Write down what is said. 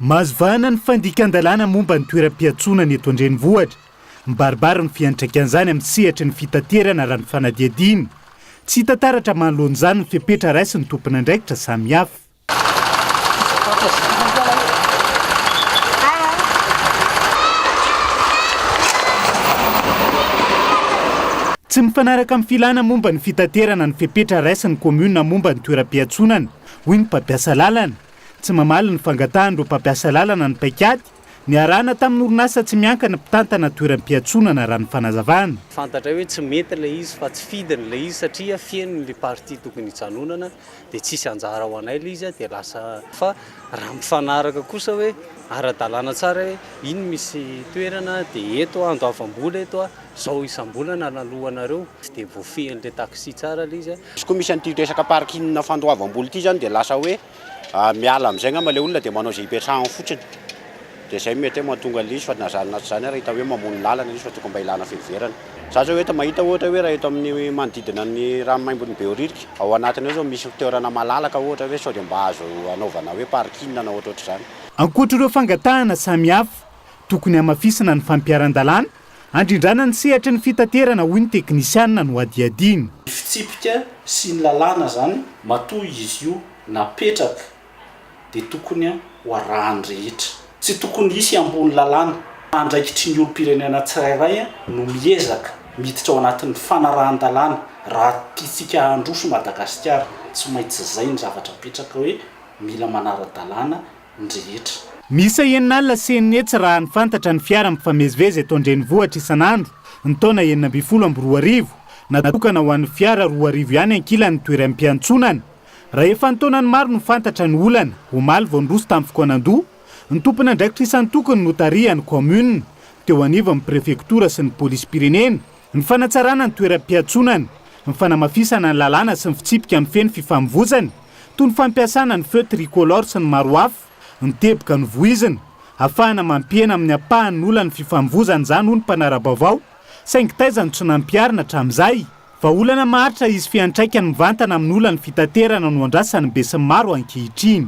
Mahazo vahana ny fandikan-dalàna momba ny toeram-piantsonana eto an-drenivohitra. Mibaribary ny fiantraikan'izany amin'ny sehatry ny fitaterana raha ny fanadihadiana. Tsy hita taratra manoloana izany ny fepetra raisin'ny tompon'andraikitra samihafa. Tsy mifanaraka amin'ny filana momba ny fitaterana ny fepetra raisin'ny kaominina momba ny toeram-piantsonana, hoy ny mpampiasa lalana. Tsy mamaly ny fangatahan'ireo mpampiasa lalana ny paikady niarahana tamin'ny orinasa tsy miankina mpitantana toeram-piantsonana raha ny fanazavana. Fantatray hoe tsy mety ilay izy fa tsy fidiny ilay izy satria feno ilay partie tokony hijanonana dia tsisy anjara ho anay ilay izy dia lasa fa raha mifanaraka kosa hoe ara-dalàna tsara hoe iny misy toerana dia eto andoavam-bola eto zao isam-bolana alohanareo tsy dia voafehin'ilay taxi tsara ilay izy. Izy koa misy an'ity resaka parking fandoavam-bola ity izany dia lasa hoe Miala amin'izay angamba ilay olona dia manao izay hipetrahany fotsiny. Dia izay no mety hoe mahatonga an'ilay izy fa na izany na tsy izany ary hita hoe mamono lalana ilay izy fa tokony mba ilana fiheverana. Za zao eto mahita ohatra hoe raha eto amin'ny manodidina ny ranomaimbon'i Behoririka, ao anatiny ao zao misy toerana malalaka ohatra hoe sao dia mba azo anaovana hoe parking na ohatrohatr'izany. Ankoatra ireo fangatahana samihafa, tokony hamafisina ny fampiharan-dalàna handrindrana ny sehatry ny fitaterana hoy ny teknisianina nohadihadiana. Ny fitsipika sy ny lalàna izany matoa izy io napetraka dia tokony ho arahan'ny rehetra. Tsy tokony hisy ambony lalàna. Andraikitry ny olom-pirenena tsirairay no miezaka miditra ao anatin'ny fanarahan-dalàna raha tiantsika handroso Madagasikara. Tsy maintsy izay ny zavatra apetraka hoe mila manara-dalàna ny rehetra. Miisa 660 raha ny fantatra ny fiara mifamezivezy eto an-drenivohitra isan'andro ny taona 2016. Natokana ho an'ny fiara 2000 ihany ankilan'ny toeram-piantsonana. Raha efa an-taonany maro no fantatra ny olana, omaly vao niroso tamin'ny fikaonandoha, ny tompon'andraikitra isan-tokony notarihan'ny kaominina, teo anivon'ny prefektora sy ny polisim-pirenena, ny fanatsarana ny toeram-piantsonana, ny fanamafisana ny lalàna sy ny fitsipika mifehy ny fifamoivozana, toy ny fampiasana ny feu tricolore sy ny maro hafa, ny teboka novoizina, ahafahana mampihena amin'ny ampahany ny olan'ny fifamoivozana izany hoy ny mpanara-baovao, saingy taiza no tsy nampiharina hatramin'izay? Vahaolana maharitra hisy fiantraikany mivantana amin'ny olan'ny fitaterana no andrasan'ny besinimaro ankehitriny.